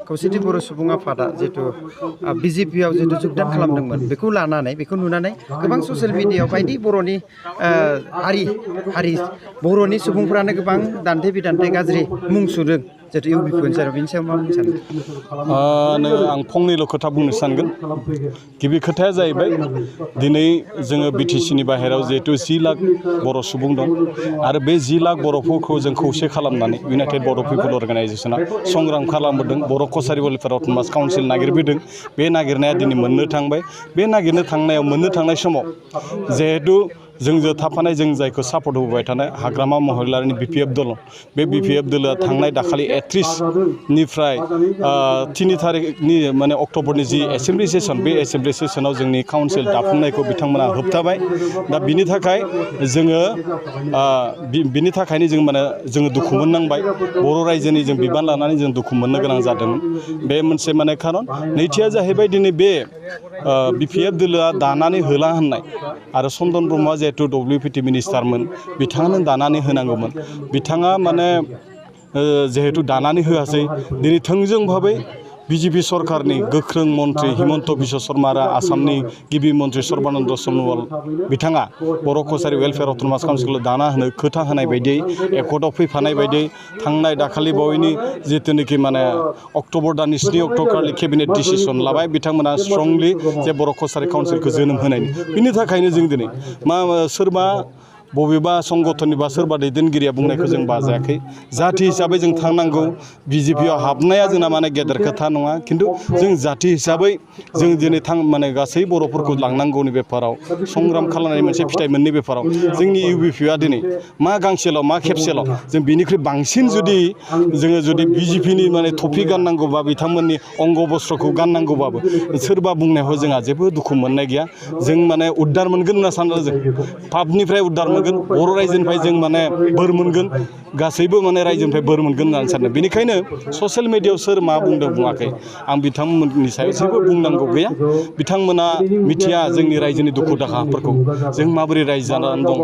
खौसेथि बर' सुबुं आफादा जिहेतु बिजेपिआव जिहेतु जगदान खालामदोंमोन बेखौ लानानै बेखौ नुनानै गोबां ससियेल मिडियायाव बायदि बर'नि हारि बर'नि सुबुंफ्रानो गोबां दान्थे बिदान्थे गाज्रि मुं सुदों जिहेतु इउपिपिनि सायाव बेनि सायाव मा बुंनो सानो? आं फंनैल' खोथा बुंनो सानगोन। गिबि खोथाया जाहैबाय दिनै जोङो बिटिसिनि बाहेराव जिहेतु 10 लाख बर' सुबुं दं आरो बे 10 लाख बर'फोरखौ जों खौसे खालामनानै इउनाइटेड बर' पिपल अर्गानाइजेसना संग्राम खालामबोदों। बर' कसारि वेलफेयार अट'नमास काउन्सिल नागिरबोदों। बे नागिरनाया दिनै मोननो थांबाय। बे नागिरनो थांनायाव मोननो थांनाय समाव जिहेतु जोंजों थाफानाय जों जायखौ सापर्ट होबाय थानाय हाग्रामा महिलारिनि बिपिएफ दल बे बिपिएफ दोलोआ थांनाय दाखालि 31निफ्राय 3 तारिखनि माने अक्ट'बरनि जि एसेम्ब्लि सेसन बे एसेम्ब्लि सेसनाव जोंनि काउन्सिल दाफुंनायखौ बिथांमोना होबथाबाय। दा बिनि थाखाय जोङो बिनि थाखायनो जों माने जोङो दुखु मोननांबाय। बर' रायजोनि जों बिबान लानानै जों दुखु मोननो गोनां जादोंमोन। बे मोनसे माने खारन। नैथिया जाहैबाय दिनै बे बिपिएफ दोलोआ दानानै होला होननाय आरो चन्दन ब्रह्मआ जिहेतु WPT मिनिस्टारमोन बिथाङानो दानानै होनांगौमोन। बिथाङा माने जिहेतु दानानै होआसै दिनै थोंजों भाबै बिजेपि सरकारनि गोख्रों मन्त्रि हिमन्त बिश्व शर्मारा आसामनि गिबि मन्त्रि सर्बानन्द सन'वाल बिथाङा बर' कसारि वेलफेयार अट'नमास काउन्सिलखौ दाना होनो खोथा होनाय बायदियै एकर्डआव फैफानाय बायदियै थांनाय दाखालि बावैनि जिथुनिखि माने अक्ट'बर दाननि 7 अक्ट'खालि केबिनेट डिसिसन लाबाय बिथांमोना स्ट्रंलि जे बर' कसारि काउन्सिलखौ जोनोम होनायनि बिनि थाखायनो जों दिनै सोरबा बबेबा संगठननि बा सोरबा दैदेनगिरिया बुंनायखौ जों बाजायाखै। जाथि हिसाबै जों थांनांगौ। बिजेपिआव हाबनाया जोंना माने गेदेर खोथा नङा खिन्थु जों जाथि हिसाबै जों दिनै माने गासै बर'फोरखौ लांनांगौनि बेफाराव संग्राम खालामनाय मोनसे फिथाइ मोननै बेफाराव जोंनि इउपिपिआ दिनै मा गांसेल' मा खेबसेल' जों बिनिख्रुइ बांसिन जुदि बिजेपिनि माने थफि गाननांगौबा बिथांमोननि अंग बस्त्रखौ गाननांगौबाबो सोरबा बुंनायाव जोंहा जेबो दुखु मोननाय गैया। जों माने उद्धार मोनगोन होनना सानो जों पापनिफ्राय उद्धार मोनगोन बर' रायजोनिफ्राय जों माने बोर मोनगोन गासैबो माने रायजोनिफ्राय बोर मोनगोन होननानै सानो। बेनिखायनो ससियेल मिडियायाव सोर मा बुंदों बुङाखै आं बिथांमोननि सायाव जेबो बुंनांगौ गैया। बिथांमोना मिथिया जोंनि रायजोनि दुखु दाहाफोरखौ जों माबोरै रायजो जानानै दं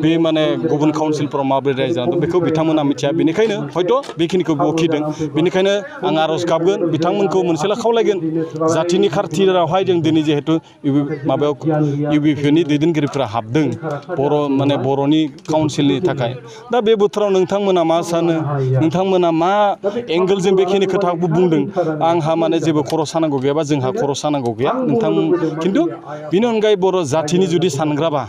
बे माने गुबुन काउन्सिलफोराव माबोरै रायजो जानानै दं बेखौ बिथांमोना मिथिया। बेनिखायनो हयथ' बेखिनिखौ बखिदों। बेनिखायनो आं आर'ज गाबगोन बिथांमोनखौ मोनसेल' खावलायगोन जाथिनि खाथिरावहाय जों दिनै जिहेतु इउपिपिनि दैदेनगिरिफोरा हाबदों बर'नि काउन्सिलनि थाखाय। दा बे बोथोराव नोंथांमोना मा सानो नोंथांमोना मा एंगोलजों बेखिनि खोथाखौ बुंदों आंहा माने जेबो खर' सानांगौ गैयाबा जोंहा खर' सानांगौ गैया। खिन्थु बिनि अनगायै बर' जाथिनि जुदि सानग्राबा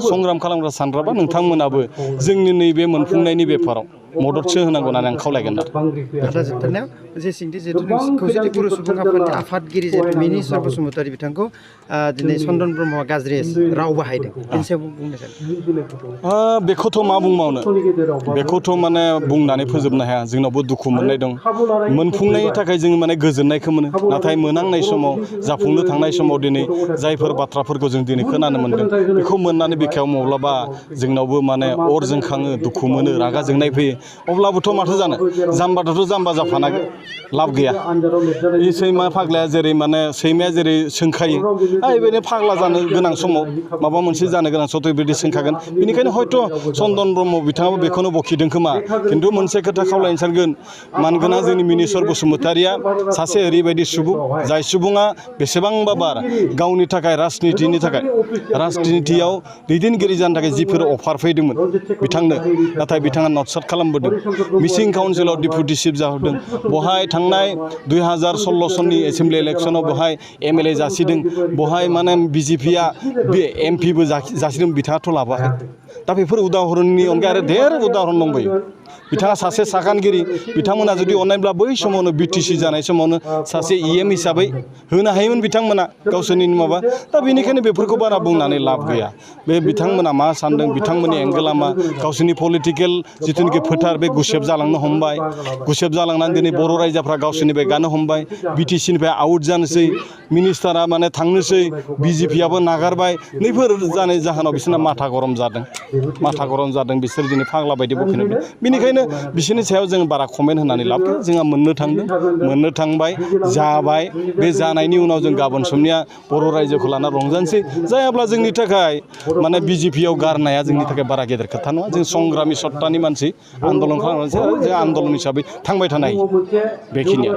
संग्राम खालामग्रा सानग्राबा नोंथांमोनाबो जोंनि नैबे मोनफुंनायनि बेफाराव मददसो होनांगौ होननानै आं खावलायगोन आरो जोबथारनायाव जे सोंथि जिहेतु खौसेथि बर' सुबुं आफादनि आफादगिरि जिहेतु मिनिस्टार बसुमतारी बिथांखौ दिनै चन्दन ब्रह्मआ गाज्रि राव बाहायदों बेनि सायाव बुंनो सानो? बेखौथ' मा बुंबावनो बेखौथ' माने बुंनानै फोजोबनो हाया। जोंनावबो दुखु मोननाय दं। मोनफुंनायनि थाखाय जों माने गोजोननायखौ मोनो नाथाय मोनांनाय समाव जाफुंनो थांनाय समाव दिनै जायफोर बाथ्राफोरखौ जों दिनै खोनानो मोनदों बेखौ मोननानै बिखायाव माब्लाबा जोंनावबो माने अर जोंखाङो दुखु मोनो रागा जोंनाय फैयो। अब्लाबोथ' माथो जानो जाम्बाथ' जाम्बा जाफानांगोन लाब गैया। बे सैमा फाग्लाया जेरै माने सैमाया जेरै सोंखायो बेबायदिनो फाग्ला जानो गोनां समाव माबा मोनसे जानो गोनां समाव बेबायदि सोंखागोन। बेनिखायनो हयथ' चन्दन ब्रह्म बिथाङाबो बेखौनो बखिदों खोमा। खिन्थु मोनसे खोथा खावलायनो सानगोन मानगोना जोंनि मिनिस्टार बसुमतारीया सासे ओरैबायदि सुबुं जाय सुबुङा बेसेबांबा बार गावनि थाखाय राजनितियाव दैदेनगिरि जानो थाखाय जिफोर अफार फैदोंमोन बिथांनो नाथाय बिथाङा नटसाट खालामबोदों। मिसिं काउन्सिलाव डिपुटि चिफ जाहोदों। बहाय थांनाय 2016 सननि एसेम्ब्लि इलेक्सनाव बहाय MLA जासिदों। बहाय माने बिजेपिआ बे MP बो जासिदों बिथाङाथ' लाबोआखै। दा बेफोर उदाहरननि अनगायै आरो धेर उदाहरन दंबायो। बिथाङा सासे सागानगिरि बिथांमोना जुदि अननायब्ला बै समावनो BTC जानाय समावनो सासे EM हिसाबै होनो हायोमोन बिथांमोना गावसोरनि माबा। दा बेनिखायनो बेफोरखौ बारा बुंनानै लाब गैया। बे बिथांमोना मा सानदों बिथांमोननि एंगोला मा गावसोरनि पलिटिकेल जिथुनिखि फोथार बे गुसेब जालांनो हमबाय। गुसेब जालांनानै दिनै बर' रायजोफ्रा गावसोरनिफ्राय गानो हमबाय। BTCनिफ्राय आउट जानोसै मिनिस्टारा माने थांनोसै बिजेपिआबो नागारबाय। नैफोर जानाय जाहोनाव बिसोरना माथा गरम जादों बिसोर दिनै फाग्ला बायदि बखिनो। बेनिखायनो बेखायनो बिसोरनि सायाव जों बारा कमेन्ट होनानै लाब गैया जोंहा मोननो थांदों मोननो थांबाय जाबाय बे जानायनि उनाव जों गाबोन समनिया बर' रायजोखौ लाना रंजानोसै जायाब्ला जोंनि थाखाय माने बिजेपियाव गारनाया जोंनि थाखाय बारा गेदेर खोथा नङा जों संग्रामि सत्तानि मानसि आन्दलन खालामनोसै जों आन्दलन हिसाबै थांबाय थानाय बेखिनिया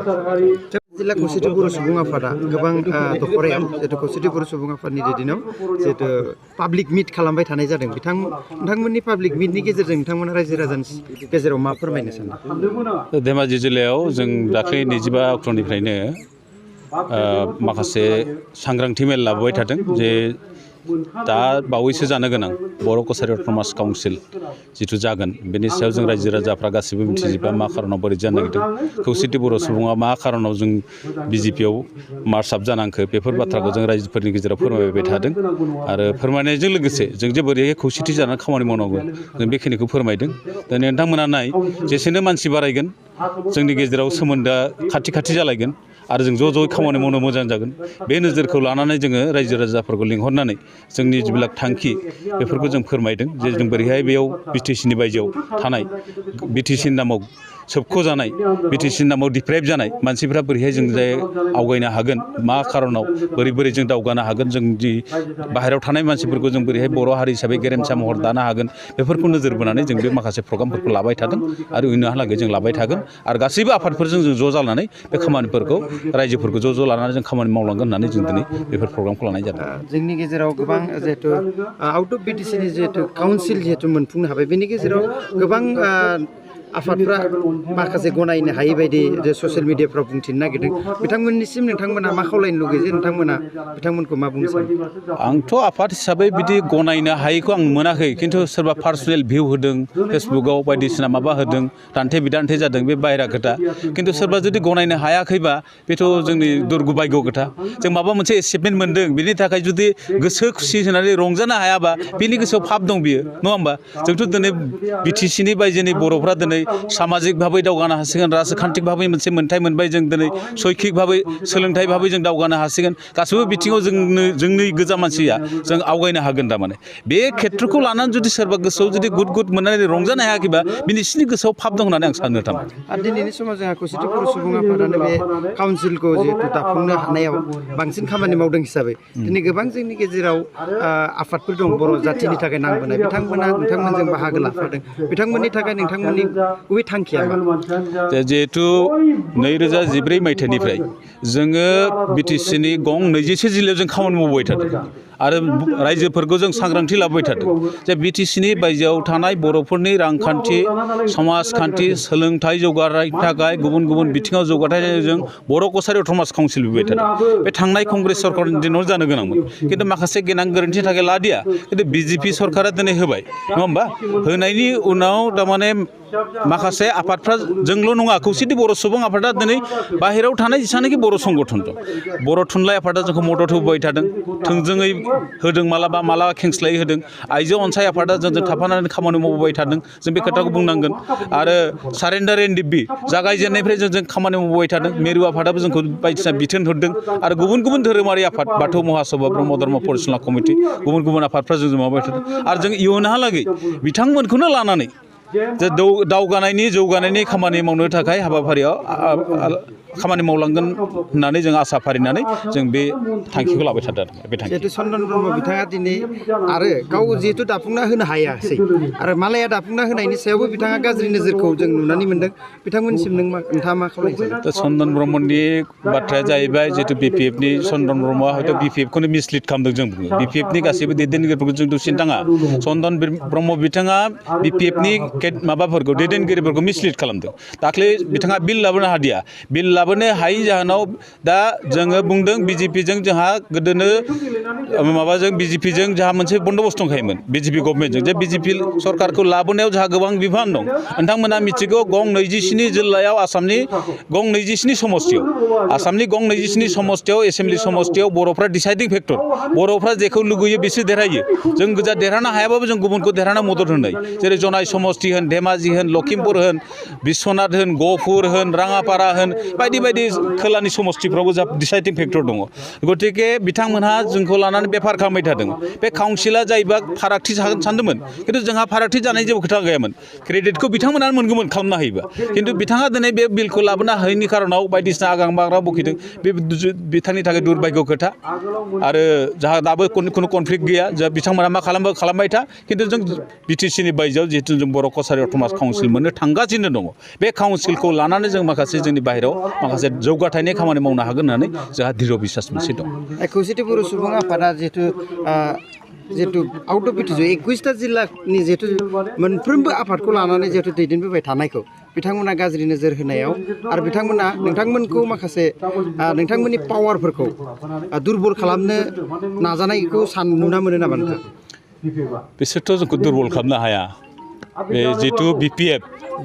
जिल्ला खौसेथि बर' सुबुं आफादा गोबां दख'रायाव जिहेतु खौसेथि बर' सुबुं आफादनि दैदेननायाव जिहेतु पाब्लिक मिट खालामबाय थानाय जादों नोंथांमोननि पाब्लिक मिटनि गेजेरजों नोंथांमोना रायजो राजानि गेजेराव मा फोरमायनो सानदों धेमाजि जिल्लायाव जों दाख्लै 25 अक्ट'निफ्रायनो माखासे सांग्रांथि मेल लाबोबाय थादों जे दा बावैसो जानो गोनां बर' कसारि अट'नमास काउन्सिल जिथु जागोन बेनि सायाव जों रायजो राजाफ्रा गासिबो मिथिजोबा मा खारनाव बोरै जानो नागिरदों खौसेथि बर' सुबुङा मा खारनाव जों बिजेपियाव मार्च आप जानांखो बेफोर बाथ्राखौ जों रायजोफोरनि गेजेराव फोरमायबाय थादों आरो फोरमायनायजों लोगोसे जों जे बोरैहाय खौसेथि जानानै खामानि मावनांगौ जों बेखिनिखौ फोरमायदों दा नोंथांमोना नाय जेसेनो मानसि बारायगोन जोंनि गेजेराव सोमोन्दोआ खाथि खाथि जालायगोन आरो जों ज' ज'यै खामानि मावनो मोजां जागोन बे नोजोरखौ लानानै जोङो रायजो राजाफोरखौ लिंहरनानै जोंनि जिबिलाक थांखि बेफोरखौ जों फोरमायदों जे जों बोरैहाय बेयाव बिटिसिनि बायजोआव थानाय बिटिसिनि नामाव सोबख'जानाय बिटिसिनि नामाव डिप्राइभ जानाय मानसिफ्रा बोरैहाय जों जे आवगायनो हागोन मा खारनाव बोरै जों दावगानो हागोन जों जि बाहेरायाव थानाय मानसिफोरखौ जों बोरैहाय बर' हारि हिसाबै गेरेमसा महर दानो हागोन बेफोरखौ नोजोर बोनानै जों बे माखासे प्रग्रामफोरखौ लाबाय थादों आरो उनहालागै जों लाबाय थागोन आरो गासैबो आफादफोरजों जों ज' जानानै बे खामानिफोरखौ रायजोफोरखौ ज' लानानै जों खामानि मावलांगोन होननानै जों दिनै बेफोर प्रग्रामखौ लानाय जादों जोंनि गेजेराव गोबां जिहेतु आउट अफ बिटिसिनि जिहेतु काउन्सिल जिहेतु मोनफुंनो हाबाय बेनि गेजेराव गोबां आफादफ्रा माखासे गनायनो हायै बायदि ससियेल मिडियाफ्राव बुंथिनो नागिरदों बिथांमोननिसिम नोंथांमोना मा खावलायनो लुगैयो जे बिथांमोनखौ मा बुंनो सानो आंथ' आफाद हिसाबै बिदि गनायनो हायैखौ आं मोनाखै खिन्थु सोरबा पार्सनेल भिउ होदों फेसबुकाव बायदिसिना माबा होदों दान्थे बिदान्थे जादों बे बाहेरा खोथा खिन्थु सोरबा जुदि गनायनो हायाखैबा बेथ' जोंनि दुर्भाग्य खोथा जों माबा मोनसे एचिभमेन्ट मोन्दों बिनि थाखाय जुदि गोसो खुसि होनानै रंजानो हायाबा बिनि गोसोआव फाब दं बियो नङा होमबा जोंथ' दिनै बिटिसिनि बायजोनि बर'फ्रा दिनै सामाजिक भाबै दावगानो हासिगोन राजखान्थिक भाबै मोनसे मोन्थाय मोनबाय जों दिनै शैक्षिक भाबै सोलोंथाइ भाबै जों दावगानो हासिगोन गासैबो बिथिङाव जोंनि गोजा मानसिया जों आवगायनो हागोन थारमाने बे खेत्रखौ लानानै जुदि सोरबा गोसोआव जुदि गुद मोननानै रंजानो हायाखैबा बिसिनि गोसोआव फाब दं होननानै आं सानो थारमाने आरो दिनैनि समाव जोंहा खौसेथि बर' सुबुं आफादानो बे काउन्सिलखौ जिहेतु दाफुंनो हानायाव बांसिन खामानि मावदों हिसाबै दिनै गोबां जोंनि गेजेराव आफादफोर दं बर' जाथिनि थाखाय नांबोनाय नोंथांमोनजों बाहागो लाफादों बिथांमोननि थाखाय नोंथांमोननि गुबै थांखिया मा जिहेथु 2014 मायथाइनिफ्राय जोङो बिटिसिनि गं 21 जिल्लायाव जों खामानि मावबाय थादों आरो रायजोफोरखौ जों सांग्रांथि लाबोबाय थादों जे बिटिसिनि बायजोआव थानाय बर'फोरनि रांखान्थि समाजखान्थि सोलोंथाइ जौगानायनि थाखाय गुबुन बिथिङाव जौगाथाय जों बर' कसारि अट'नमास काउन्सिल लुबाय थादों बे थांनाय कंग्रेस सरकारनि दिनाव जानो गोनांमोन खिन्थु माखासे गोनां गोरोन्थिनि थाखाय लादिया खिन्थु बिजेपि सरकारा दिनै होबाय नङा होमबा होनायनि उनाव थारमाने माखासे आफादफ्रा जोंल' नङा खौसेथि बर' सुबुं आफादा दिनै बाहेरायाव थानाय जेसांनाखि बर' संगठन दं बर' थुनलाइ आफादा जोंखौ मदद होबाय थादों थोंजोङै होदों मालाबा खेंस्लायै होदों आइजो अनसाय आफादा जोंजों थाफानानै खामानि मावबाय थादों जों बे खोथाखौ बुंनांगोन आरो सारेन्डार एनडिएफबि जागायजेननायनिफ्राय जों खामानि मावबाय थादों मिरु आफादाबो जोंखौ बायदिसिना बिथोन हरदों आरो गुबुन धोरोमारि आफाद बाथौ महासभा ब्रह्म धर्म परिचालना कमिटि गुबुन आफादफ्रा जों मावबाय थादों आरो जों इयुनहालागै बिथांमोनखौनो लानानै जे जौगानायनि खामानि मावनो थाखाय हाबाफारियाव खामानि मावलांगोन होननानै जों आसा फारिनानै जों बे थांखिखौ लाबाय थादों बे थांखि जिहेतु चन्दन ब्रह्म बिथाङा दिनै आरो गाव जिहेतु दाफुंना होनो हायासै आरो मालाया दाफुंना होनायनि सायावबो बिथाङा गाज्रि नोजोरखौ जों नुनानै मोनदों बिथांमोननिसिम नोंथाङा मा खावलायनो दा चन्दन ब्रह्मनि बाथ्राया जाहैबाय जिहेतु बिपिएफनि चन्दन ब्रह्मआ हयथ' बिपिएफखौनो मिसलिड खालामदों जों बुङो बिपिएफनि गासैबो दैदेनगिरिफोरखौ जों दुसिनो थाङा चन्दन ब्रह्म बिथाङा बिपिएफनि माबाफोरखौ दैदेनगिरिफोरखौ मिसलिड खालामदों दाख्लै बिथाङा बिल लाबोनो हादिया बिल लाबोनो हायि जाहोनाव दा जोङो बुंदों बिजेपिजों जोंहा गोदोनो बिजेपिजों जोंहा मोनसे बन्द'बस्त दंखायोमोन बिजेपि गभर्नमेन्टजों जे बिजेपि सरकारखौ लाबोनायाव जोंहा गोबां बिफान दं नोंथांमोना मिथिगौ गं 27 जिल्लायाव आसामनि गं 27 समस्तियाव एसेम्बलि समस्तियाव बर'फ्रा डिसाइडिं फेक्टर बर'फ्रा जेखौ लुगैयो बिसोर देरहायो जों गोजा देरहानो हायाबाबो जों गुबुनखौ देरहानो मदद होनाय जेरै जनाय समस्ति समस्ति होन धेमाजि होन लखिमपुर होन बिश्वनाथ होन गहपुर होन राङापारा होन बायदि बायदि खोलानि समस्तिफ्रावबो जा डिसाइडिं फेक्टर दङ गतिके बिथांमोनहा जोंखौ लानानै बेफार खालामबाय थादों बे काउन्सिला जायोबा फारागथि सानदोंमोन खिन्थु जोंहा फारागथि जानाय जेबो खोथा गैयामोन क्रेडिटखौ बिथांमोनानो मोनगौमोन खालामनो हायोबा खिन्थु बिथाङा दिनै बे बिलखौ लाबोनो हायैनि खारनाव बायदिसिना आगां बाग्रा बखिदों बे बिथांनि थाखाय दुर्भाग्य खोथा आरो जोंहा दाबो खुनु कनफ्लिक्ट गैया जा बिथांमोना मा खालामबाय था खिन्थु जों बिटिसिनि बायजोआव जिहेतु जों बर' कसारि अट'नमास काउन्सिल मोननो थांगासिनो दङ बे काउन्सिलखौ लानानै जों माखासे जोंनि बाहेरायाव माखासे जौगाथायनि खामानि मावनो हागोन होननानै जोंहा दृढ़ बिसास मोनसे दं खौसेथि बर' सुबुं आफादा जिहेतु आउट अफ बिटिसि 21टा जिल्लानि जिहेतु मोनफ्रोमबो आफादखौ लानानै जिहेतु दैदेनबोबाय थानायखौ बिथांमोना गाज्रि नोजोर होनायाव आरो बिथांमोना नोंथांमोनखौ माखासे नोंथांमोननि पावारफोरखौ दुरबल खालामनो नाजानायखौ नुना मोनो नामा नोंथां बिसोरथ' जोंखौ दुरबल खालामनो हाया बे जिहेतु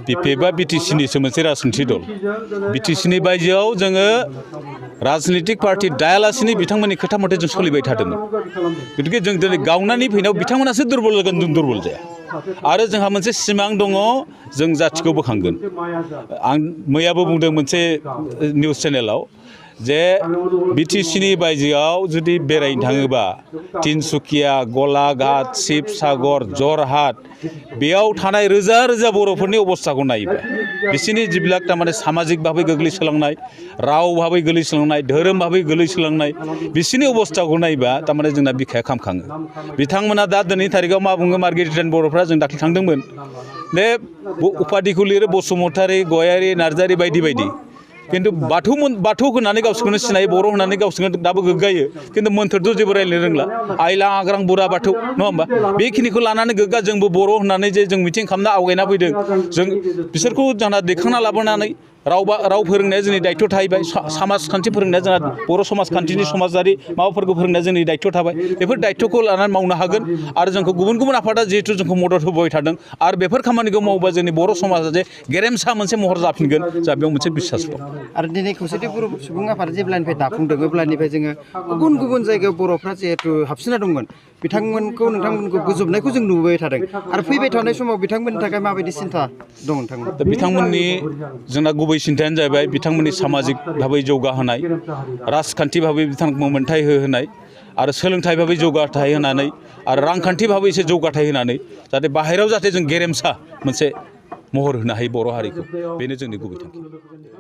बिपिएफआ बिटिसिनिसो मोनसे राजनितिक दल बिटिसिनि बायजोआव जोङो राजनितिक पार्टि दायालासिनो बिथांमोननि खोथा मथे जों सोलिबाय थादोंमोन गतिके जों दिनै गावनानै फैनायाव बिथांमोनासो दुरबल जागोन जों दुरबल जाया आरो जोंहा मोनसे सिमां दङ जों जाथिखौ बोखांगोन आं मैयाबो बुंदों मोनसे निउस चेनेलाव जे बिटिसिनि बायजोआव जुदि बेरायनो थाङोबा तिनसुकिया गलाघाट शिबसागर जरहाट बेयाव थानाय रोजा रोजा बर'फोरनि अबस्थाखौ नायोबा बिसोरनि जिबिलाक थारमाने सामाजिक भाबै गोग्लैसोलांनाय राव भाबै गोग्लैसोलांनाय धोरोम भाबै गोग्लैसोलांनाय बिसोरनि अबस्थाखौ नायोबा थारमाने जोंना बिखाया खामखाङो बिथांमोना दा दिनैनि थारिखआव मा बुङो मार्गेरिटान बर'फ्रा जों दाख्लै थांदोंमोन बे उपाधिखौ लिरो बसुमतारी गयारी नार्जारी बायदि बायदि खिन्थु बाथौ होननानै गावसोरखौनो सिनायो बर' होननानै गावसोरखौनो दाबो गोग्गायो खिन्थु मोन्थोरथ' जेबो रायज्लायनो रोंला आइला आग्रां बुरा बाथौ नङा होमबा बेखिनिखौ लानानै गोग्गा जोंबो बर' होननानै जे जों मिटिं खालामना आवगायना फैदों जों बिसोरखौ जोंना दैखांना लाबोनानै राव फोरोंनाया जोंनि दायित्व थाहैबाय समाजखान्थि फोरोंनाया जोंहा बर' समाजखान्थिनि समाजारि माबाफोरखौ फोरोंनाया जोंनि दायित्व थाबाय बेफोर दायित्वखौ लानानै मावनो हागोन आरो जोंखौ गुबुन आफादा जिहेतु जोंखौ मदद होबाय थादों आरो बेफोर खामानिखौ मावोबा जोंनि बर' समाजा जे गेरेमसा मोनसे महर जाफिनगोन जोंहा बेयाव मोनसे बिसास दं आरो दिनै खौसेथि बर' सुबुं आफादा जेब्लानिफ्राय दाफुंदों अब्लानिफ्राय जोङो गुबुन जायगायाव बर'फ्रा जिहेतु हाबसोना दंमोन नोंथांमोनखौ बोजबनायखौ जों नुबाय थादों आरो फैबाय थानाय समाव बिथांमोननि थाखाय माबायदि सिन्था दं नोंथांमोन दा बिथांमोननि जोंना गुबै सिन्थायानो जाहैबाय बिथांमोननि सामाजिक भाबै जौगाहोनाय राजखान्थि भाबै बिथांमोनखौ मोनथाय होनाय आरो सोलोंथाइ भाबै जौगाथाय होनानै आरो रांखान्थि भाबै एसे जौगाथाय होनानै जाहाथे बाहेरायाव जाहाथे जों गेरेमसा मोनसे महर होनो हायो बर' हारिखौ बेनो जोंनि गुबै थांखि